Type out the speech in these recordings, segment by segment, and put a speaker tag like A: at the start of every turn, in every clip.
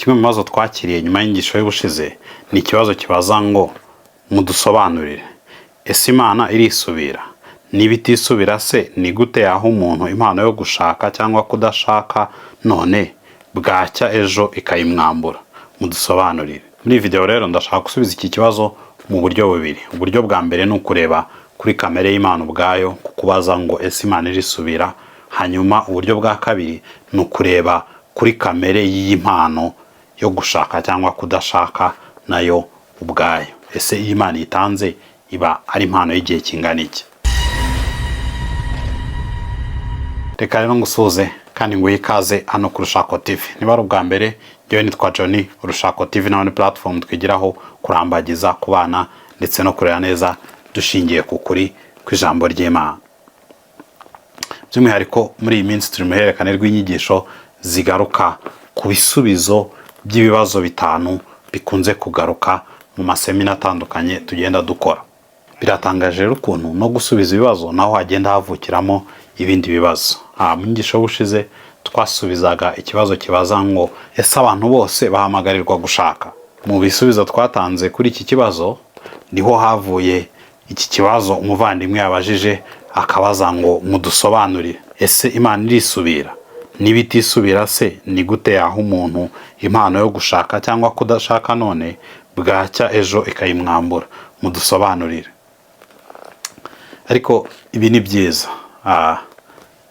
A: Kimwe mu bibazo twakiriye nyuma y'inyigisho y'ubushize ni ikibazo kibaza ngo mudusobanurire, ese Imana irisubira? Niba itisubira se ni gute yaha umuntu impano yo gushaka cyangwa kudashaka none bwacya ejo ikayimwambura? Mudusobanurire. Muri iyi video rero ndashaka gusubiza iki kibazo mu buryo bubiri. Uburyo bwa mbere ni ukureba kuri kamere y'Imana ubwayo, kukubaza ngo ese Imana irisubira? Hanyuma uburyo bwa kabiri ni ukureba kuri kamere y'iyi mpano yo gushaka cyangwa kudashaka nayo ubwayo. Ese iyo Imana itanze iba ari impano y'igihe kingana iki? Reka rero ngusuhuze kandi nguhe ikaze hano ku Rushako TV. Niba ari ubwa mbere, njyewe nitwa Johnny. Urushako TV nayo ni platform twigiraho kurambagiza ku bana ndetse no kurera neza dushingiye ku kuri kw'ijambo ry'Imana. By'umwihariko muri iyi minsi turi mu ruhererekane rw'inyigisho zigaruka ku bisubizo by'ibibazo 5 bikunze kugaruka mu masemina atandukanye tugenda dukora. Biratangaje rero ukuntu no gusubiza ibibazo naho hagenda havukiramo ibindi bibazo. Mu nyigisho y'ubushize twasubizaga ikibazo kibaza ngo ese abantu bose bahamagarirwa gushaka? Mu bisubizo twatanze kuri iki kibazo niho havuye iki kibazo umuvandimwe yabajije, akabaza ngo mudusobanurire, ese Imana irisubira? Niba itisubira se ni gute yaha umuntu impano yo gushaka cyangwa kudashaka none bwacya ejo ikayimwambura? Mudusobanurire. Ariko ibi ni byiza,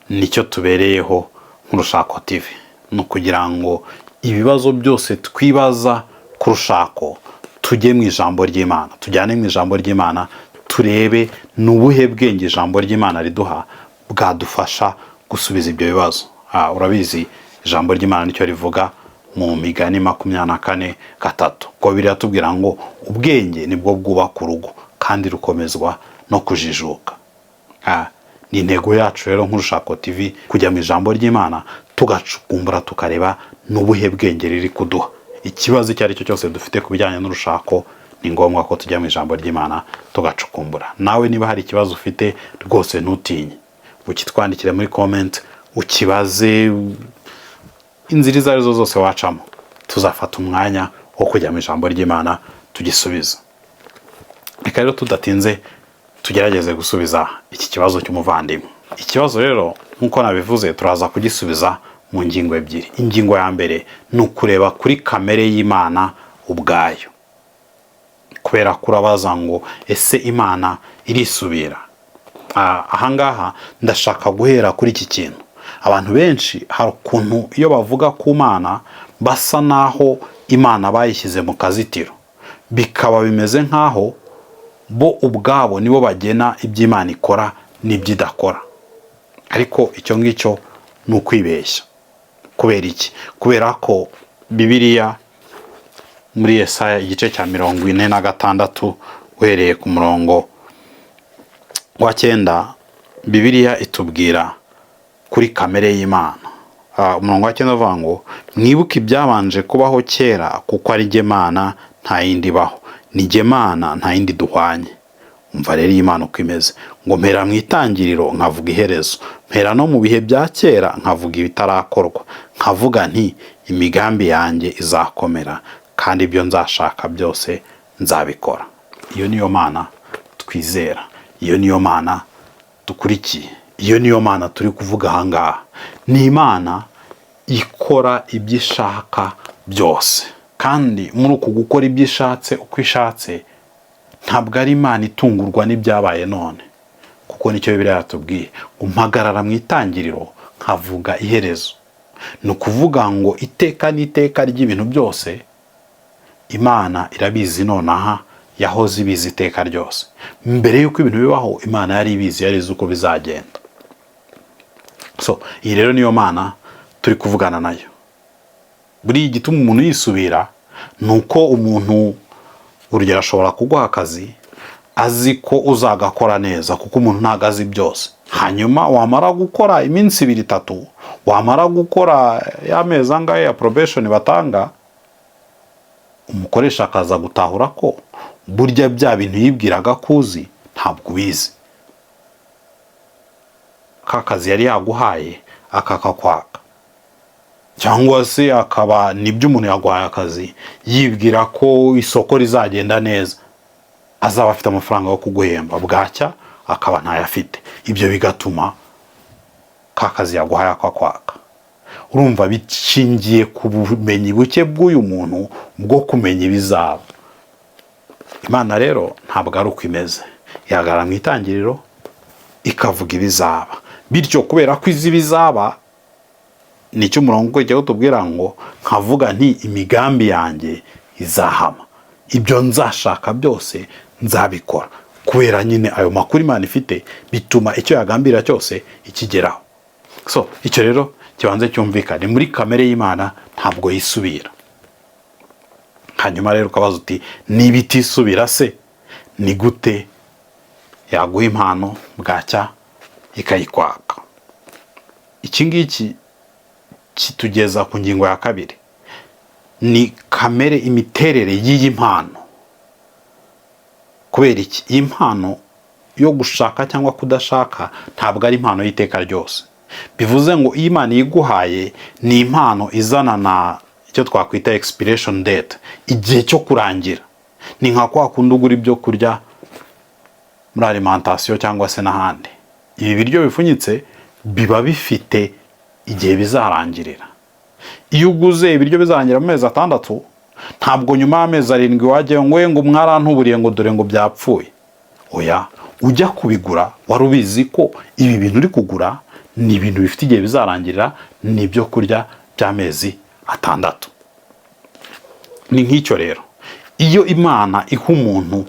A: nicyo tubereyeho nk'Urushako TV, ni ukugira ngo ibibazo byose twibaza ku rushako tujye mu ijambo ry'Imana, tujyane mu ijambo ry'Imana, turebe ni ubuhe bwenge ijambo ry'Imana riduha bwadufasha gusubiza ibyo bibazo. Urabizi ijambo ry'Imana nicyo rivuga mu Migani 24:3, ko biratubwira ngo ubwenge nibwo bwubaka urugo kandi rukomezwa no kujijuka. Ni intego yacu rero nk'Urushako TV kujya mu ijambo ry'Imana tugacukumbura, tukareba n'ubuhe bwenge riri kuduha. Ikibazo icyo ari cyo cyose dufite ku bijyanye n'urushako ni ngombwa ko tujya mu ijambo ry'Imana tugacukumbura. Nawe niba hari ikibazo ufite rwose ntutinye, ukitwandikire muri comment, ukibaze. Inzira izo arizo zose wacamo, tuzafata umwanya wo kujya mu ijambo ry'Imana tugisubiza. Reka rero tudatinze tugerageze gusubiza iki kibazo cy'umuvandimwe. Ikibazo rero nk'uko nabivuze turaza kugisubiza mu ngingo ebyiri. Ingingo ya mbere ni ukureba kuri kamere y'Imana ubwayo, kubera ko urabaza ngo ese Imana irisubira? Ahangaha ndashaka guhera kuri iki kintu. Abantu benshi hari ukuntu iyo bavuga ku Mana basa naho Imana bayishyize mu kazitiro, bikaba bimeze nk'aho bo ubwabo nibo bagena ibyo Imana ikora n'ibyo idakora. Ariko icyo ngicyo ni ukwibeshya. Kubera iki? Kubera ko Bibiliya muri Yesaya igice cya 46 uhereye ku murongo wa 9, Bibiliya itubwira kuri kamere y'Imana. Umurongo wa 9 uvuga ngo mwibuke ibyabanje kubaho kera, kuko ari jye Mana nta yindi ibaho, ni jye Mana nta yindi duhwanye. Umva rero iyi Mana uko imeze, ngo mpera mu itangiriro nkavuga iherezo, mpera no mu bihe bya kera nkavuga ibitarakorwa, nkavuga nti imigambi yanjye izakomera kandi ibyo nzashaka byose nzabikora. Iyo niyo Mana twizera, iyo niyo Mana dukurikiye, iyo niyo Mana turi kuvuga ahangaha. Ni Imana ikora ibyo ishaka byose, kandi muri uku gukora ibyo ishatse uko ishatse, ntabwo ari Imana itungurwa n'ibyabaye none, kuko nicyo Bibiliya yatubwiye ngo mpagarara mu itangiriro nkavuga iherezo. Ni ukuvuga ngo iteka n'iteka ry'ibintu byose Imana irabizi nonaha, yahoze ibizi iteka ryose. Mbere y'uko ibintu bibaho Imana yari ibizi, yari izi uko bizagenda. So iyi rero niyo Mana turi kuvugana nayo. Buriya igituma umuntu yisubira ni uko umuntu, urugero, ashobora kuguha akazi azi ko uzagakora neza, kuko umuntu ntabwo azi byose. Hanyuma wamara gukora iminsi 2 3, wamara gukora y'amezi angahe ya probation batanga, umukoresha akaza gutahura ko burya bya bintu yibwiraga ko uzi ntabwo ubizi, ka kazi yari yaguhaye akakakwaka. Cyangwa se akaba nibyo, umuntu yaguhaye akazi yibwira ko isoko rizagenda neza, azaba afite amafaranga yo kuguhemba, bwacya akaba ntayafite. Ibyo bigatuma ka kazi yaguhaye akakwaka. Urumva bishingiye ku bumenyi buke bw'uyu muntu bwo kumenya ibizaba. Imana rero ntabwo ari uko imeze. Ihagarara mu itangiriro ikavuga ibizaba. Bityo kubera ko izi ibizaba, nicyo umurongo ukurikiyeho tubwira ngo: "Nkavuga nti: 'Imigambi yanjye izahama, ibyo nzashaka byose nzabikora.'" Kubera nyine ayo makuru Imana ifite, bituma icyo yagambirira cyose ikigeraho. So icyo rero kibanze cyumvikane: muri kamere y'Imana ntabwo yisubira. Hanyuma rero ukabaza uti: "Niba itisubira se, ni gute yaguha impano bwacya ikayikwaka?" Iki ngiki kitugeza ku ngingo ya kabiri, ni kamere, imiterere y'iyi mpano. Kubera iki? Iyi mpano yo gushaka cyangwa kudashaka ntabwo ari impano y'iteka ryose. Bivuze ngo iyo Imana iyiguhaye, ni impano izana na icyo twakwita expiration date, igihe cyo kurangira. Ni nka kwa kundi ugura ibyo kurya muri alimentation cyangwa se n'ahandi. Ibi biryo bipfunyitse biba bifite igihe bizarangirira. Iyo uguze ibiryo bizarangira mu mezi 6, ntabwo nyuma y'amezi 7 wajyayo ngo "Mwarantuburiye", ngo "Dore", ngo "Byapfuye". Oya, ujya kubigura wari ubizi ko ibi bintu uri kugura ni ibintu bifite igihe bizarangirira, ni ibyo kurya by'amezi 6. Ni nk'icyo rero, iyo Imana iha umuntu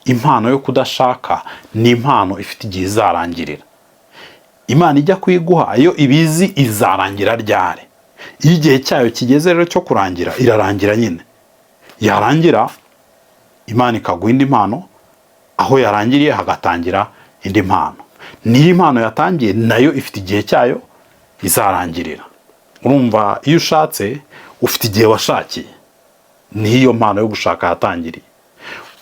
A: impano yo kudashaka, ni impano ifite igihe izarangirira. Imana ijya kuyiguha iyo ibizi izarangira ryari. Iyo igihe cyayo kigeze rero cyo kurangira, irarangira nyine. Yarangira, Imana ikaguha indi mpano, aho yarangiriye hagatangira indi mpano. Niyo impano yatangiye nayo ifite igihe cyayo izarangirira. Urumva, iyo ushatse ufite igihe washakiye, niyo mpano yo gushaka yatangiriye.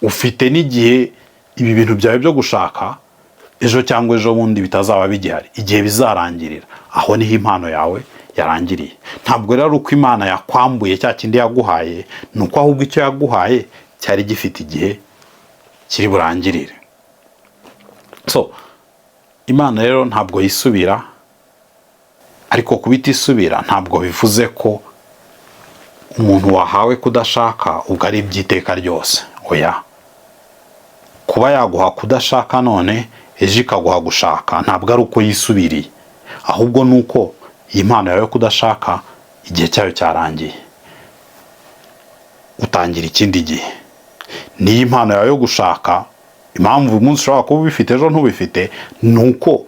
A: Ufite n'igihe ibi bintu byawe byo gushaka ejo cyangwa ejo bundi bitazaba bigihari, igihe bizarangirira. Aho niho impano yawe yarangiriye. Ntabwo rero ari uko Imana yakwambuye cya kindi yaguhaye, ni uko ahubwo icyo yaguhaye cyari gifite igihe kiri burangirire. So Imana rero ntabwo yisubira, ariko kuba itisubira ntabwo bivuze ko umuntu wahawe kudashaka ubwo ari iby'iteka ryose. Oya, kuba yaguha kudashaka none, ejo ikaguha gushaka, ntabwo ari uko yisubiriye, ahubwo ni uko iyi mpano yawe yo kudashaka igihe cyayo cyarangiye, utangira ikindi gihe. Niyo impano yawe yo gushaka, impamvu uyu munsi ushobora kuba ubifite, ejo ntubifite, ni uko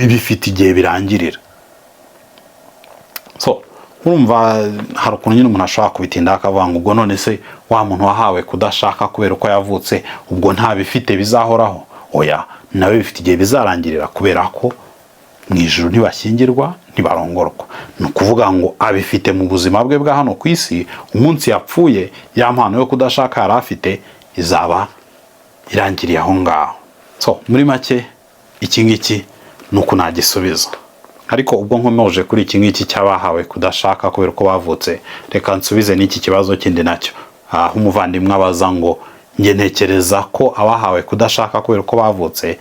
A: bifite igihe birangirira. So urumva hari ukuntu nyine umuntu ashobora kubitinda akavuga ngo: "Ubwo none se wa muntu wahawe kudashaka kubera uko yavutse, ubwo ntabifite bizahoraho?" Oya, nawe bifite igihe bizarangirira, kubera ko mu ijuru ntibashyingirwa, ntibarongorwa. Ni ukuvuga ngo abifite mu buzima bwe bwa hano ku isi. Umunsi yapfuye, ya mpano yo kudashaka yari afite izaba irangiriye aho ngaho. So muri make iki ngiki ni uku nagisubiza. Ariko ubwo nkomeje kuri iki ngiki cy'abahawe kudashaka kubera uko bavutse, reka nsubize n'iki kibazo kindi nacyo, aho umuvandimwe abaza ngo: "Njye ntekereza ko abahawe kudashaka kubera uko bavutse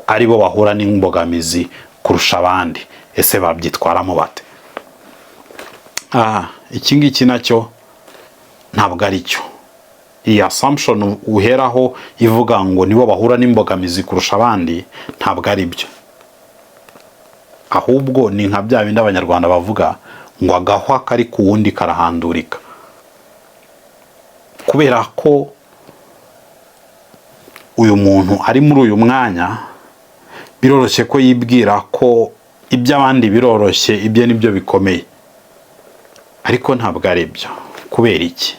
A: ari bo bahura n'imbogamizi kurusha abandi. Ese babyitwaramo bate?" Aha, iki ngiki nacyo ntabwo ari cyo. Iyi assumption uheraho ivuga ngo nibo bahura n'imbogamizi kurusha abandi ntabwo ari byo. Ahubwo ni nka bya bindi Abanyarwanda bavuga ngo agahwa kari ku wundi karahandurika. Kubera ko uyu muntu ari muri uyu mwanya, biroroshye ko yibwira ko iby'abandi biroroshye, ibye nibyo bikomeye, ariko ntabwo ari byo. Kubera iki?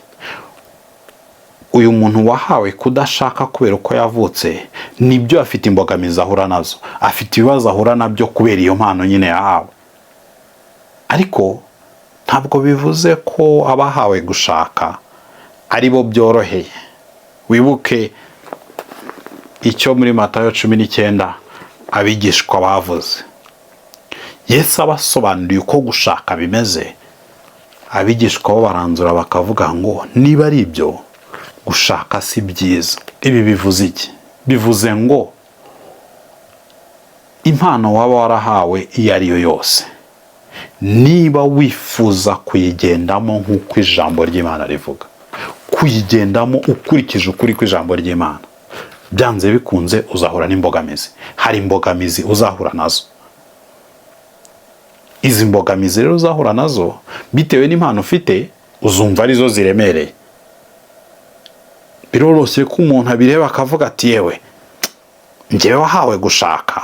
A: Uyu muntu wahawe kudashaka kubera uko yavutse, nibyo, afite imbogamizi ahura nazo, afite ibibazo ahura nabyo kubera iyo mpano nyine yahawe, ariko ntabwo bivuze ko abahawe gushaka ari bo byoroheye. Wibuke icyo muri Matayo 19 abigishwa bavuze. Yesu abasobanuriye uko gushaka bimeze. Abigishwa bo baranzura bakavuga ngo niba ari ibyo, gushaka si byiza. Ibi bivuze iki? Bivuze ngo impano waba warahawe iyo ari yo yose, niba wifuza kuyigendamo nk'uko ijambo ry'Imana rivuga, kuyigendamo ukurikije ukuri kw'ijambo ry'Imana, byanze bikunze uzahura n'imbogamizi. Hari imbogamizi uzahura nazo. Izi mbogamizi rero uzahura nazo, bitewe n'impano ufite, uzumva arizo ziremereye. Biroroshye ko umuntu abireba akavuga ati: "Yewe, njyewe wahawe gushaka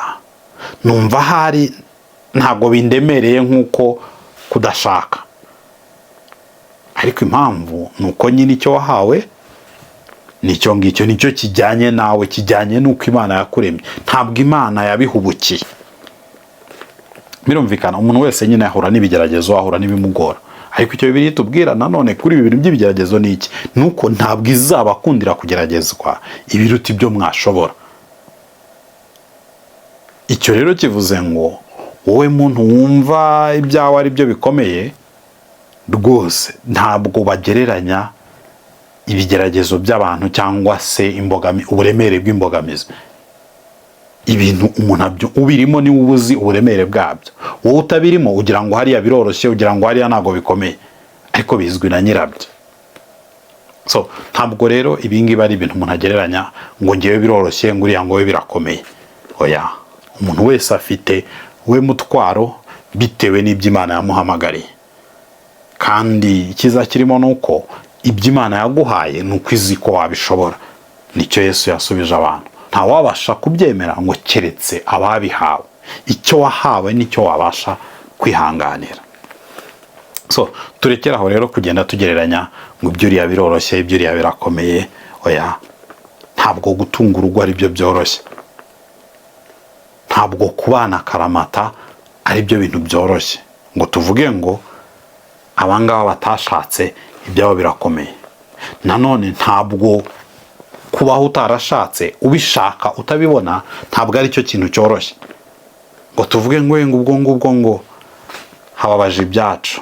A: numva ahari ntabwo bindemereye nk'uko kudashaka." Ariko impamvu ni uko nyine icyo wahawe nicyo ngicyo, nicyo kijyanye nawe, kijyanye n'uko Imana yakuremye. Ntabwo Imana yabihubukiye. Birumvikana, umuntu wese nyine ahura n'ibigeragezo, ahura n'ibimugora. Ariko icyo Bibiliya itubwira nanone kuri ibi bintu by'ibigeragezo ni iki? Ni uko ntabwo izabakundira kugeragezwa ibiruta ibyo mwashobora. Icyo rero kivuze ngo wowe muntu wumva ibyawe ari byo bikomeye rwose, ntabwo bagereranya ibigeragezo by'abantu cyangwa se uburemere bw'imbogamizi. Ibintu umuntu abyo ubirimo niwe uba uzi uburemere bwabyo. Wowe utabirimo ugira ngo hariya biroroshye, ugira ngo hariya ntabwo bikomeye, ariko bizwi na nyirabyo. So ntabwo rero ibingibi ari ibintu umuntu agereranya ngo ngewe biroroshye, ngo uriya ngo we birakomeye. Oya, umuntu wese afite we mutwaro bitewe n'ibyo Imana yamuhamagariye. Kandi icyiza kirimo ni uko ibyo Imana yaguhaye ni uko izi ko wabishobora. Nicyo Yesu yasubije abantu: ntawabasha kubyemera ngo keretse ababihawe. Icyo wahawe nicyo wabasha kwihanganira. So turekere aho rero kugenda tugereranya ngo ibyo uriya biroroshye, ibyo uriya birakomeye. Oya, ntabwo gutunga urugo ari byo byoroshye, ntabwo kubana akaramata ari byo bintu byoroshye, ngo tuvuge ngo abangaba batashatse ibyabo birakomeye. Nanone ntabwo kubaho utarashatse, ubishaka utabibona, ntabwo ari cyo kintu cyoroshye, ngo tuvuge ngo ngo ubwo ngubwo ngo hababaje ibyacu.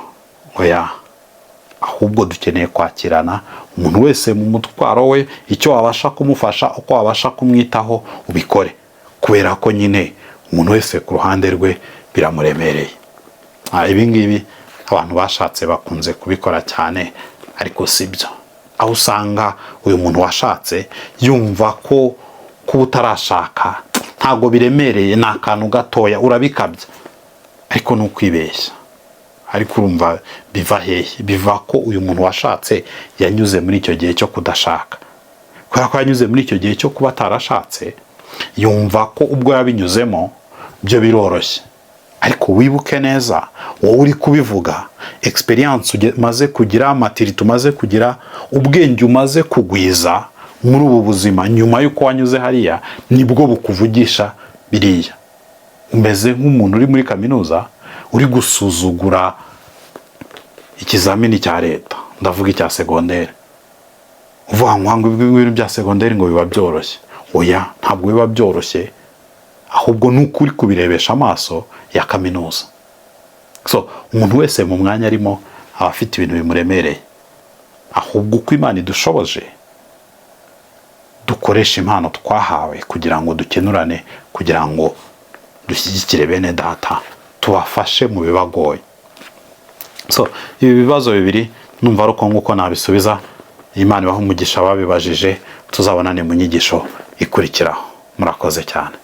A: Oya, ahubwo dukeneye kwakirana, umuntu wese mu mutwaro we, icyo wabasha kumufasha, uko wabasha kumwitaho, ubikore, kubera ko nyine umuntu wese ku ruhande rwe biramuremereye. Ibi ngibi abantu bashatse bakunze kubikora cyane, ariko si byo. Aho usanga uyu muntu washatse yumva ko kuba utarashaka ntabwo biremereye, ni akantu gatoya, urabikabya. Ariko ni ukwibeshya. Ariko urumva biva hehe? Biva ko uyu muntu washatse yanyuze muri icyo gihe cyo kudashaka. Kubera ko yanyuze muri icyo gihe cyo kuba atarashatse, yumva ko ubwo yabinyuzemo byo biroroshye. Ariko wibuke neza, wowe uri kubivuga, experience umaze kugira, maturité umaze kugira, ubwenge umaze kugwiza muri ubu buzima nyuma y'uko wanyuze hariya, nibwo bukuvugisha biriya. Umeze nk'umuntu uri muri kaminuza uri gusuzugura ikizamini cya leta, ndavuga icya segonderi, uvuga ngo ibintu bya segonderi ngo biba byoroshye. Oya, ntabwo biba byoroshye, ahubwo ni uko uri kubirebesha amaso ya kaminuza. So umuntu wese mu mwanya arimo aba afite ibintu bimuremereye. Ahubwo uko Imana idushoboje, dukoresha impano twahawe kugira ngo dukenurane, kugira ngo dushyigikire bene data, tubafashe mu bibagoye. So ibi bibazo bibiri numva ari uko nguko nabisubiza. Imana ibaha umugisha ababibajije. Tuzabonane mu nyigisho ikurikiraho. Murakoze cyane.